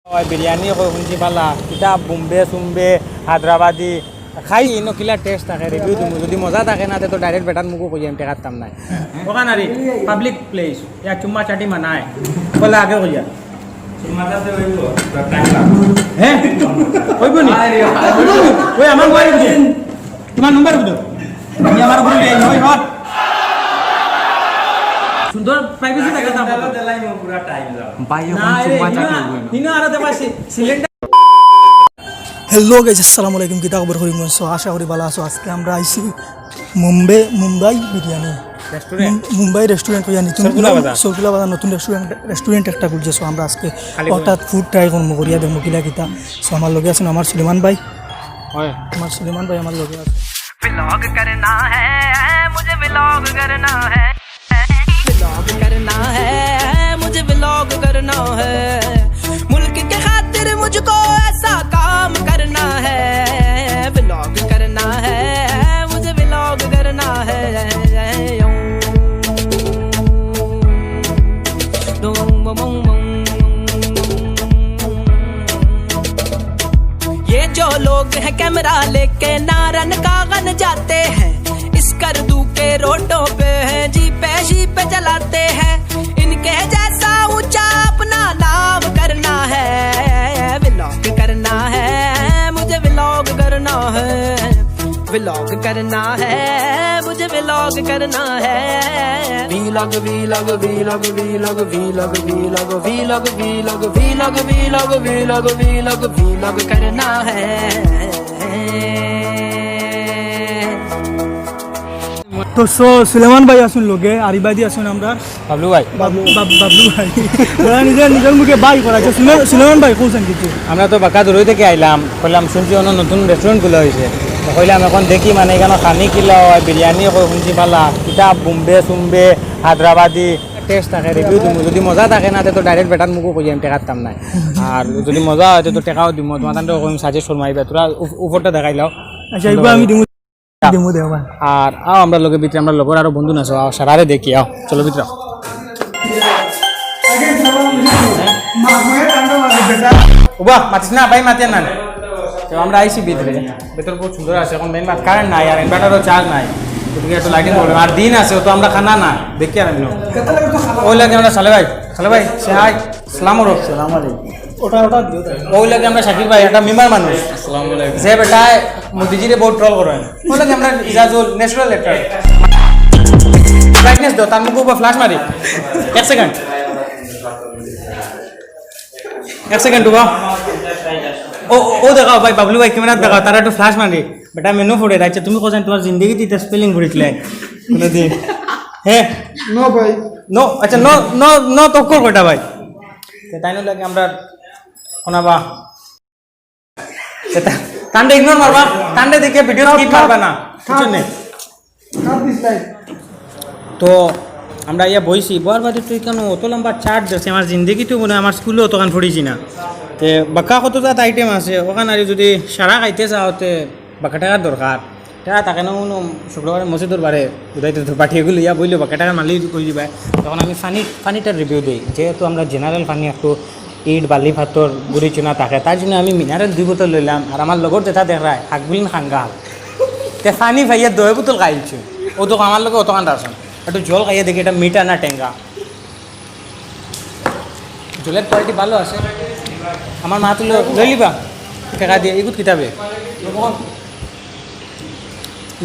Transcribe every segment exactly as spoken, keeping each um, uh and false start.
ওই বিরিয়ানি কই হুনছি বালা, কিতা বোম্বে সুম্বে, হায়দ্রাবাদি, খাই ইনো কিলা টেস্ট থাকে, রিভিউ দিমু। যদি মজা থাকে না, তে তো ডাইরেক্ট বেটার মুখো কইয়াম, টেকা দিতাম নায়। ওখান আরি পাবলিক প্লেস, ইয়া চুম্মা চাটি মানায়, বলে আগে কইয়া। চুম্মা চাটি অইবো, তো টাইম লাগবো। হ্যাঁ? অইবো নি? আরে, অইবো নি? ওই আমার ঘরে বুঝে। তোমার নম্বর বুঝো। আমি আমার ঘরে এই নয় ঘর। সুন্দর প্রাইভেসি থাকে না। দিলাই মো পুরা টাইম যাও। ভাই, না, এখন রে, চুম্মা ইনো, চাটি অইবো না। ইনো আরো দেবা সি-, সিলিন্ডার। হ্যালো গাইস, আসসালামু আলাইকুম। কিতা খবর করি মন? So, আশা করি ভালা আছো। আজকে আমরা আইছি মুম্বে-, মুম্বাই বিরিয়ানি। রেস্টুরেন্ট? মুম-, মুম্বাই রেস্টুরেন্ট কইয়া নি। তুমি সরকুলা বাজার। সরকুলা বাজার নতুন রেস্টুরেন্ট, রেস্টুরেন্ট একটা খুলছে। So, আমরা আজকে খালি অর্থাৎ ফুড ট্রাই করমু, করিয়া দেখমু কিলা কিতা। So, আমার লগে আছইন আমার সুলেমান ভাই। হয়। আমার সুলেমান ভাই আমার লগে আছে। Vlog करना है, मुझे vlog करना है। Vlog करना है, मुझे vlog करना है। मुल्क के खातिर मुझको ऐसा काम करना है। Vlog करना है, मुझे vlog करना है। ये जो लोग हैं कैमरा लेके नारन कागन जाते हैं, स्कर्दू के रोडों पे हैं, जीपे शीपे चलाते हैं। इनके जैसा ऊंचा अपना नाम करना है, vlog करना है, मुझे vlog करना है। Vlog करना है, मुझे vlog करना है। Vlog, vlog, vlog करना है। তো সো সুলেমান ভাই আছইন লগে, আর ইবাদি আছইন আমরা বাবলু ভাই। বাবলু, বাব-, বাবলু ভাই। ওরা নিজের, নিজের মুখে ভাই করা। আচ্ছা, সুলে-, সুলেমান ভাই, কইছইন কিছু? আমরা তো বাক্কা দূরই থাকি আইলাম, কইলাম শুনছি অনো নতুন রেস্টুরেন্ট খুলা অইছে। তো কইলাম এখন দেখি মানে ইখানো খানি কিলা অয়, বিরিয়ানি কই হুনছি বালা, কিতা বোম্বে সুম্বে, হায়দ্রাবাদি টেস্ট থাকে, রিভিউ দিমু। যদি মজা থাকে না, তে তো ডাইরেক্ট বেটার মুখো কইয়াম, টেকা দিতাম নায়। আর যদি মজা অয়, তে তো টেকাও দিমু। তোমার তানরে কইমু সাজেস্ট করমু, আইবা, তোরা উপ-, উপরটা দেখাইলাও। আচ্ছা, এগুলো আমি দিমু। দিমু দে ভাই। আর আও আমরা লগে ভিতরে, আমরা লগর আরো বন্ধু আছইন, আও সারারে দেখি, আও চলো ভিতরে আও। উবা, মাতিস না ভাই, মাতিস না। তো আমরা আইছি ভিতরে, ভিতর বহুত সুন্দর আছে, এখন মেইন কারেন্ট নাই আর ইনভার্টারও চার্জ নাই, গতিকে একটু লাইটিং প্রবলেম। আর দিন আছে, অতো আমরা খানা না দেখি আর এমনি। ওই লাগে আমরা সালে ভাই, সালে ভাই, সে হাই। সালাম আলাইকুম। সালাম আলাইকুম। ওটা, ওটা দিও তাই। ওই লাগে আমরা শাকির ভাই, একটা মেম্বার মানুষ। আসসালামু আলাইকুম। যে বেটায় মোদিজিরে বহুত ট্রল করে। ওই লাগে আমরা ইজাজুল, ন্যাচারাল একটা। ব্রাইটনেস দাও, তার মুখো উবা ফ্ল্যাশ মারি। এক সেকেন্ড। এক সেকেন্ড উবা। ও, ও, ও দেখাও ভাই, বাবলু ভাই, ক্যামেরা দেখাও, তারা একটু ফ্ল্যাশ মারি। বেটা মেনু ফুড়ে, আচ্ছা, তুমি কইছইন তোমার জিন্দেগিত ইতা স্পেলিং ফুড়িছিলে কোনোদিন? হ্যাঁ? No ভাই। No, আচ্ছা, no, no, no, তক্কর কয়টা ভাই? তে তাইন লাগে আমরা শোনাবা। তে তা-, তানরে ইগনোর মারবা, তানরে দেখে ভিডিও স্কিপ মারবা না, বুঝছো নি? তো আমরা ইয়া বইছি, বওয়ার বাদে তুই কেন অত লম্বা চার্ট দিছে? আমার জিন্দেগিত মনে হয় আমার স্কুলো অতখান পড়ছি না। তে বাক্কা কত জাত আইটেম আছে, ওখান আর যদি সারা খাইতে চাও, তে বাক্কা টেকার দরকার। টেকা থাকে না, কোনো শুক্রবারে মসজিদর বারে উদাইতে তো পাঠিয়ে গুলো ইয়া বইলে বাক্কা টেকার মালিক কই দিবা। তখন আমি ফানি, ফানিটার রিভিউ দেই, যেহেতু আমরা জেনারেল ফানি একটু ইট, বালি, পাথর, গুড়ি, চুনা থাকে, তার জন্য আমি মিনারেল দুই বোতল লইলাম। আর আমার লগর যেটা দেখরায়, হাকবিলিন খাঙ্গা, তে ফানি পাইয়া দুই বোতল খাইছে। ও তো আমার লগে অতখান রাখছেন, একটু জল খাইয়া দেখি এটা মিঠা না টেঙ্গা। জলের কোয়ালিটি ভালো আছে। আমার মা তুলো লই লিবা টেকা দিয়া, এগুত কিতাবে।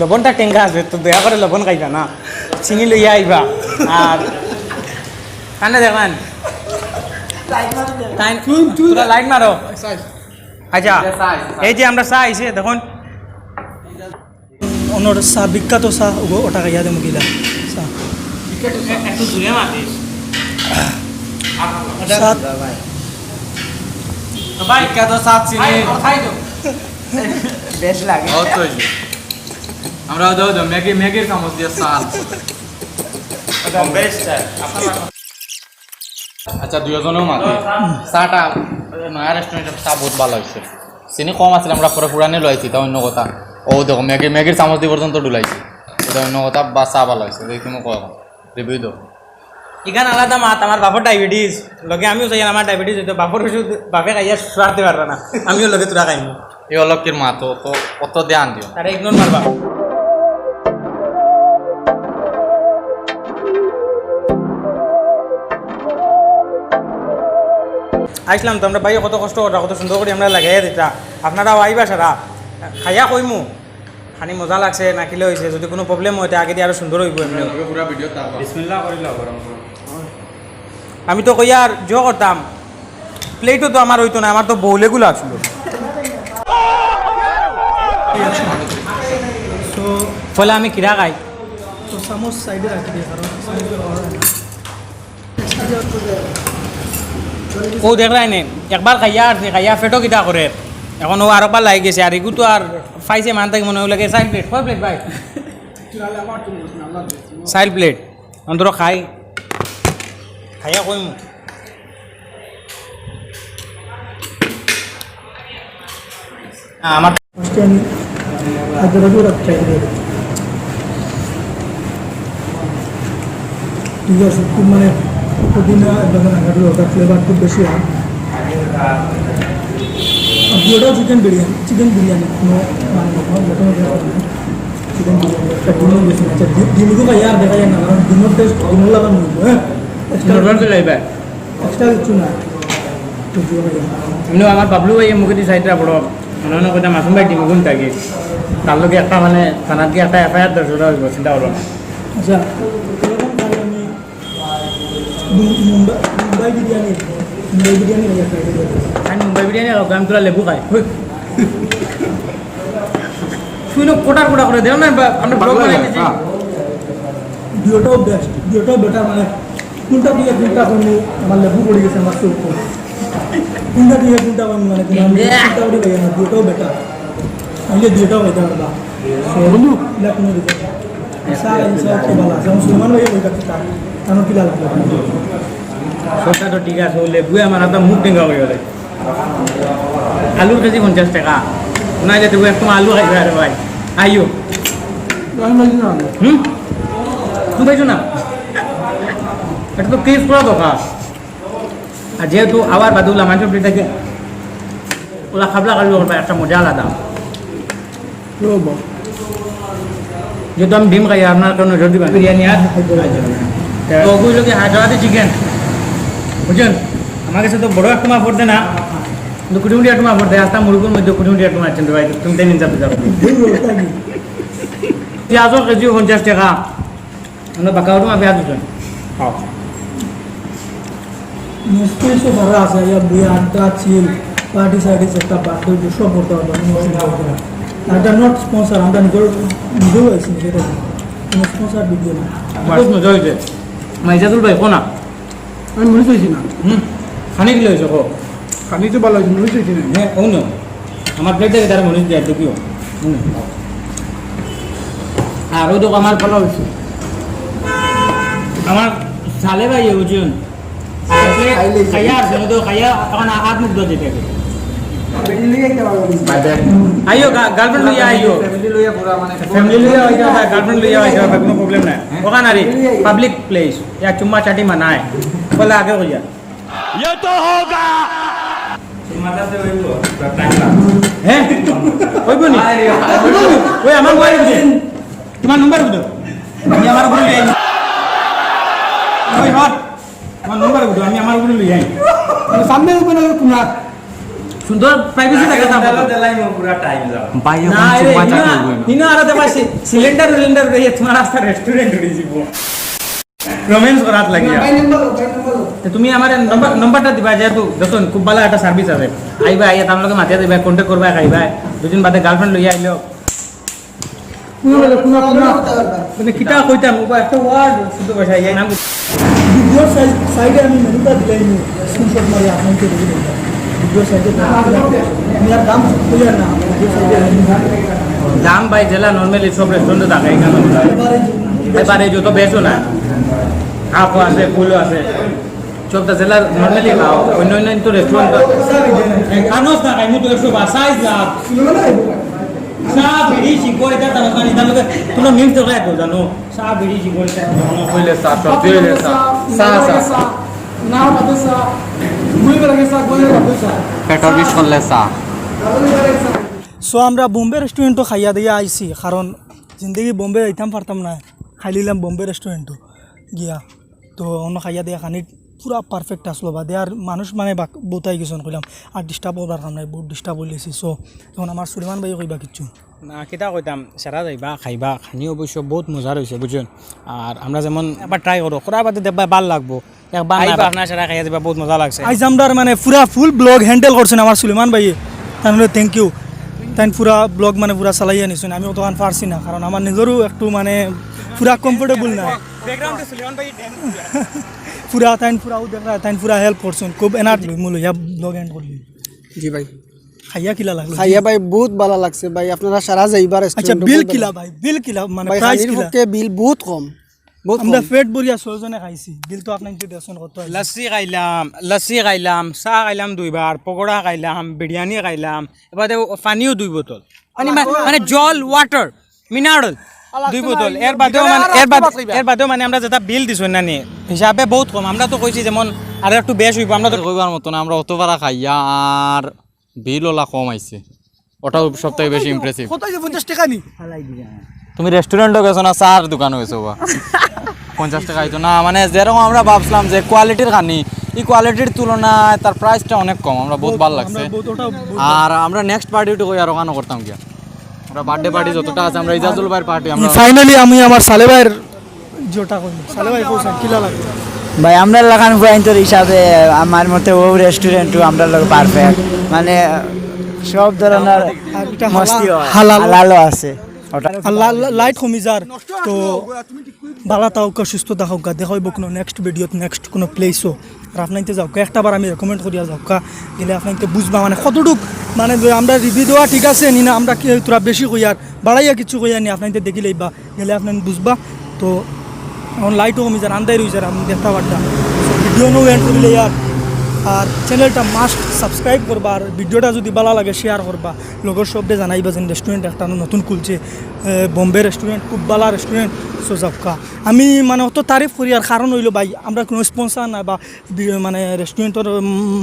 লবণটা টেঙ্গা আছে, তো দয়া করে লবণ খাইবা না, চিনি লইয়া আইবা। আর কানে দেখবেন, তাই তোরা লাইট মারো। আচ্ছা, এই যে আমরা চা আইছে, দেখুন। অনর চা, বিখ্যাত চা, ওগো, ওটা খাইয়া দে মুগিলা চা। একটু দূরে মাতিস। চা। তো ভাই, বিখ্যাত চা চিনি। খাই, খাই তো। বেশ লাগে। অত হইছে। আমরা দাও, দাও, ম্যাগি, ম্যাগির চামচ দিয়া চা আনছি। বেশ, স্যার। আচ্ছা, দুইজনেও মাতি। চাটা, নয়া রেস্টুরেন্টের চা বহুত ভালা অইছে। চিনি কম আছিল, আমরা পরে পুরানি লইছি, তা অন্য কথা। ও দেখো, ম্যাগি, ম্যাগির চামচ দি পর্যন্ত ডুলাইছি। এটা অন্য কথা, বা চা ভালা অইছে, এই তুমি কও এখন। রিভিউ দাও। ইখান আলাদা মাত, আমার বাপর ডায়াবেটিস, লগে আমিও চাই আমার ডায়াবেটিস অইতো, বাপর ওষুধ বাপে খাইয়া সারতে পাররা না, আমিও লগে থুড়া খাইমু। এই অলক্ষীর মাত, তো অত ধ্যান দিও। তারে ইগনোর মারবা। আইসলাম তো আমরা ভাই, কত কষ্ট কররা, কত সুন্দর করি আমরা লাগাইয়া দিতা, আপনারাও আইবা সারা, খাইয়া কইমু। খানি মজা লাগছে, না কিলা অইছে, যদি কুনু প্রবলেম অয়, তে আগেদি আরো সুন্দর অইবো এমনে। পুরা ভিডিও তার বিসমিল্লাহ করিলা গরম গরম। আমি তো কইয়ার জো করতাম, প্লেটও তো আমার অইতো না, আমার তো bowl এগুলা আছিল। So, পয়লা আমি কিরা খাই? তো চামচ সাইডে রাখি দিই, কারণ চামচ ব্যবহার হয় না। ও দেখরায় নি, একবার খাইয়া আর খাইয়া পেটও কিতা করে, এখন ও আরোবার লাগি গেছে, আর এগু তো আর পাইছে মান থাকি মনে অইল লাগে। চাইর প্লেট, কয় প্লেট ভাই? চাইর প্লেট। অন্তত খাই, খাইয়া কইমু। আমার ফার্স্টে আমি হায়দ্রাবাদি ওরা ট্রাই করে দেখি। ঠিক আছে, খুব মানে পুদিনা এবং আগাডু ওটা ফ্লেভার খুব বেশি হয়। আর পুরোটাও চিকেন বিরিয়ানি, চিকেন বিরিয়ানি, কোনো মানে কোনো মোটামুটি ব্যাপার না। চিকেন বিরিয়ানি, একটা ডিমও বেশি। আচ্ছা, ডিম, ডিমগুলো খাই আর দেখা যায় না, কারণ ডিমের টেস্ট ডিমের লাগানো হইব, হ্যাঁ। এক্সট্রা কিছু না। এমনি আমার বাবলু ভাই মুখে দিয়ে সাইডটা বড়, মনে মনে কইতাম মাসুম ভাই ডিম গুণ থাকে। তার লগে একটা মানে থানার কি একটা এফআইআর দর্জ করা হইব, চিন্তা করো না। আচ্ছা, এরকম খাই আমি মুম-, মুম্বাই, মুম্বাই বিরিয়ানি, মুম্বাই বিরিয়ানি ভাইয়া ট্রাই করে দেখো। আমি মুম্বাই বিরিয়ানি খাই, আমি তোরা লেবু খাই। হুই। শুনো কোটার কোটা করে দেও না, বা আমরা ব্লগ বানাই দিছি। হ্যাঁ। দুটোটাও বেস্ট, দুটোটাও বেটার, মানে কোনটা দিয়ে কোনটা করবো, আমার লেবু পড়ে গেছে আমার চোখ। কোনটা দিয়ে কোনটা করবো, মানে কোনো আমি চিন্তা করি পাই না, দুটোটাও বেটার। আমি যে দুটোটাও খাইতে পারবা। So, বন্ধু। এটা কোনো দিকে না। আচ্ছা, ইনশাআল্লাহ, খুব ভালো আছে। আমার সুলমান ভাই ওই কাছে তার, আমার কি লাগবে? সবটা তো ঠিক আছে, ও লেবুয়ে আমার হাতে মুখ ডেঙ্গা হয়ে গেলে। আলুর কেজি পঞ্চাশ টাকা। না, যে তুমি একদম আলু খাইবে, আরে ভাই। আইও। আমি পাইছি না। হুম? তুমি পাইছো না? এটা তো টেস্ট করা দরকার। আর যেহেতু আবার বাদুলা মাংস ফ্রি থাকে, ওলা খাবলা খাবলি করবে, একটা মজা আলাদা। ও বাবা। যেহেতু আমি ডিম খাই, আপনার কেউ নজর দিবেন। বিরিয়ানি আর তো ওগুলো কি হায়দ্রাবাদি চিকেন, বুঝছেন? আমার কাছে তো বড় এক টুমা পড়তে না, কিন্তু কুটি কুটি এক টুমা পড়তে, আস্তা মুরগুর মধ্যে কুটি কুটি এক টুমা আছেন ভাই, তুমি তাই নিন যাবে যাবে। পিঁয়াজও কেজি পঞ্চাশ টাকা। আমরা বাঁকা উঠুন, আপনি হাত দিচ্ছেন। খাও। নিশ্চয়ই সব ভালো আছে, ইয়া, বিয়া, আড্ডা, চিল, পার্টি সার্টি, একটা বার্থডে, সব করতে পারবো, কোনো অসুবিধা হবে না। আর এটা not sponsor, আমরা নিজের, নিজেও আছি, নিজের কোনো স্পন্সর ভিডিও না। বাস মজা হয়েছে। মাইজাতুল ভাই, কোনা? আমি মরিচ হয়েছি না। হুম, খানি কিলা হয়েছে, কো? খানি তো ভালো হয়েছে, মরিচ হয়েছি না। হ্যাঁ, ও না। আমার প্লেটে তারা মরিচ দেয়, দেখিও। হুম। আর ওই তো আমার ভালো হয়েছে। আমার সালে ভাই, বুঝুন। খাইলে খাইয়া আর শুনে তো খাইয়া এখন হাত মুখ ধোয়া যেতে হবে। ফ্যামিলি লইয়া আইতে পারবো। আইও, গা-, গার্লফ্রেন্ড লইয়া আইও। ফ্যামিলি লইয়া পুরা মানে ফ্যামিলি লইয়া আইতে হবে, গার্লফ্রেন্ড লইয়া আইতে হবে, কোনো প্রবলেম নাই। ওখানে আরে পাবলিক প্লেস, ইয়া চুম্মা চাটি মানায়। বলে আগে কইয়া। ये तो होगा। হ্যাঁ? কইব নি? ওই আমার মোবাইল দে। তোমার নম্বর কত? আমি আমার মোবাইল লই আই। ওই হট। তোমার নম্বর কত? আমি আমার মোবাইল লই আই। সামনে ওপেন হবে কুনা। সুন্দর প্রাইভেসি থাকে না। দিলাই মো পুরা টাইম যাও। ভাই, না, এখন রে, চুম্মা ইনো, চাটি হইব না। ইনো আরো দেখবা সি-, সিলিন্ডার, সিলিন্ডার উড়ে তোমার রাস্তা রেস্টুরেন্ট উড়ে যাব। রোম্যান্স করাত লাগিয়া। ভাই, নম্বর দাও, ভাই, নম্বর দাও। তো তুমি আমার নম্বর, নম্বরটা দিবা, যেহেতু দেখুন খুব ভালো একটা সার্ভিস আছে। আইবা, আইয়া তার লগে মাতিয়া দিবা, কন্ট্যাক্ট করবা, খাইবা। দুদিন বাদে গার্লফ্রেন্ড লইয়া আইলো। কুনা বলে, কুনা, কুনা। মানে কিতা কইতাম, ওবা একটা ওয়ার্ড শুদ্ধ ভাষায়, এই নাম। ভিডিওর সাইড, সাইডে আমি মেনুটা দিলাই নি, স্ক্রিনশট মারি আপনাকে দিয়ে দিলাম। ভিডিওর সাইডে আমি আর দাম কইয়ার না, ভিডিওর সাইডে আমি দাম ভাই, যেলা নরমালি সব রেস্টুরেন্টে থাকে, এখানে এবারে যে এবারে যত বেশও না, হাফও আছে, ফুলও আছে। সবটা যেলা নরমালি খাও, অন্য অন্য তো রেস্টুরেন্ট। খানোস না খাই, মুখ একশো বা সাইজ লাভ। চা, বিড়ি, সিগারেট, এটা তারা জানি, তার লগে তোমরা মিক্স করে রাখো, জানো? চা, বিড়ি, সিগারেট, এটা তারা জানো। হইলে চা, সবজি হইলে চা। চা, চা, চা। পেটর বিষ করলে চা। সো আমরা বোম্বে রেস্টুরেন্টও খাইয়া দিয়া আইছি, কারণ জিন্দেগি বোম্বে যাইতাম পারতাম না, খাইলিলাম বোম্বে রেস্টুরেন্টও গিয়া। তো অন্য খাইয়া দিয়া খানি পুরা পারফেক্ট আসলো, বাদে আর মানুষ মানে বাক-, বউতাই গেছইন কইলাম, আর ডিস্টার্ব করবার কাম নাই, বহুত ডিস্টার্ব হইলেছি। সো এখন আমার সুলেমান ভাই কইবা কিচ্ছু? না, কিতা কইতাম, সারা যাইবা, খাইবা, খানি অবশ্য বহুত মজার হইছে, বুঝছইন? আর আমরা যেমন একবার ট্রাই করো, করার বাদে দেখবা ভালা লাগবো। একবার না, আইবা। আপনার সারা খাইয়া যাইবা, বহুত মজা লাগছে। আইজ আমরার মানে পুরা ফুল ব্লগ হ্যান্ডেল করছইন আমার সুলেমান ভাইয়ে, তার থ্যাংক ইউ। তাইন পুরা ব্লগ মানে পুরা চালাইয়া নিছইন, আমি অতখান পারছি না, কারণ আমার নিজেরও একটু মানে পুরা কমফোর্টেবল না। ব্যাকগ্রাউন্ডে সুলেমান ভাই ড্যান্স। পুরা তাইন পুরা ও দেখরা, তাইন পুরা হেল্প করছইন, খুব এনার্জি মূল হইয়া ব্লগ এন্ড করলি। জি ভাই। খাইয়া কিলা লাগলো? খাইয়া ভাই বহুত ভালা লাগছে ভাই, আপনারা সারা যাইবার আচ্ছা, রেস্টুরেন্ট বিল বহুত ভালা। কিলা ভাই? বিল কিলা? মানে ভাই, প্রাইস খানির কিলা? পক্ষে বিল বহুত কম, বহুত আমরা কম। পেট ভরিয়া ছয়জনে খাইছি, বিল তো আপনার ইনতে দেখছইন কত আছে। লস্যি খাইলাম, লস্যি খাইলাম, চা খাইলাম দুইবার, পকোড়া খাইলাম, বিরিয়ানি খাইলাম, এবারে পানিও দুই বোতল, মানে, মানে জল, ওয়াটার, মিনারেল, দুই বোতল। এর বাদেও মানে, এর বাদ-, এর বাদেও মানে আমরা যেটা বিল দিছইন না নি, হিসাবে বহুত কম। আমরা তো কইছি যেমন আরো একটু বেশ হইব, আমরা তো কইবার মতো না, আমরা অত বারা খাইয়া আর বিল ওলা কম আইছে, ওটাও সব থেকে বেশি ইমপ্রেসিভ। কত হইছে? পঞ্চাশ টাকা নি? তুমি রেস্টুরেন্টও গেছো না, চার দোকানও গেছো বা? পঞ্চাশ টাকা হইতো না, মানে যেরকম আমরা ভাবছিলাম যে কোয়ালিটির খানি, এই কোয়ালিটির তুলনায় তার প্রাইসটা অনেক কম, আমরা বহুত ভালা লাগছে। আমরা বহুত, ওটা বহুত আর আমরা নেক্সট পার্টি উঠে কই আর ওখানে করতাম গিয়া, আমরা বার্থডে পার্টি যতটা আছে, আমরা ইজাজুল ভাইয়ের পার্টি, আমরা ফাইনালি আমি আমার সালে ভাইয়ের যেটা কই, সালে ভাই কইছেন, কিলা লাগে? ভাই, আমরা লাখান ফুয়াইন্তর হিসাবে আমার মতে ও রেস্টুরেন্টও আমরা লোক পারফেক্ট, মানে সব ধরনের আর এটা মস্তি হালাল, হয়, হালাল। হালালও আছে ওটা। আর লা-, লা-, লাইট কমি যার, তো ভালা থাকউক্কা, সুস্থ থাকউক্কা, দেখা হইব কোনো নেক্সট ভিডিওত, নেক্সট কোনো প্লেসও। আর আপনাইতে যাউক্কা, একটা বার আমি রেকমেন্ড করিয়া যাউক্কা, গেলে আপনাইতে বুঝবা মানে কতটুক, মানে যে আমরা রিভিউ দেওয়া ঠিক আছে নি না, আমরা কি তোরা বেশি কইয়ার, বাড়াইয়া কিছু কইয়ার নি, আপনাইতে দেখি লইবা। গেলে আপনারা বুঝবা। তো এখন লাইটও কমি যার, আন্দাইর হই যার, আমি দেখতা পারতাম। ভিডিও নো এন্ড করিলে ইয়ার, আর চ্যানেলটা মাস্ট সাবস্ক্রাইব করবা, আর ভিডিওটা যদি ভালা লাগে শেয়ার করবা, লগর সবরে জানাইবা যে রেস্টুরেন্ট একটা নতুন খুলছে, এ, বোম্বে রেস্টুরেন্ট, খুব ভালা রেস্টুরেন্ট। সো যাউক্কা, আমি মানে অত তারিফ করি, আর কারণ হইলো ভাই, আমরা কোনো স্পন্সর না বা বি-, মানে রেস্টুরেন্টর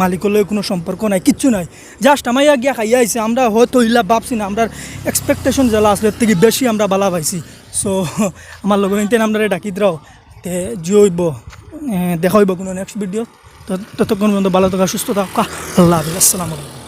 মালিকর লগে কোনো সম্পর্ক নাই, কিচ্ছু নাই। জাস্ট আমরা ইয়া গিয়া খাইয়া আইছি, আমরা হয়তো ইলা ভাবছি না, আমরার এক্সপেকটেশন যেলা আসলে এর থেকে বেশি আমরা ভালা পাইছি। সো আমার লগর ইনতে আমরারে ডাকি দিরাও, তে জি হইব, এ, দেখা হইব কোনো নেক্সট ভিডিও। তো ততক্ষণ পর্যন্ত ভালা থাকউক্কা, সুস্থ থাকউক্কা, আল্লাহ হাফিজ, আসসালামু আলাইকুম।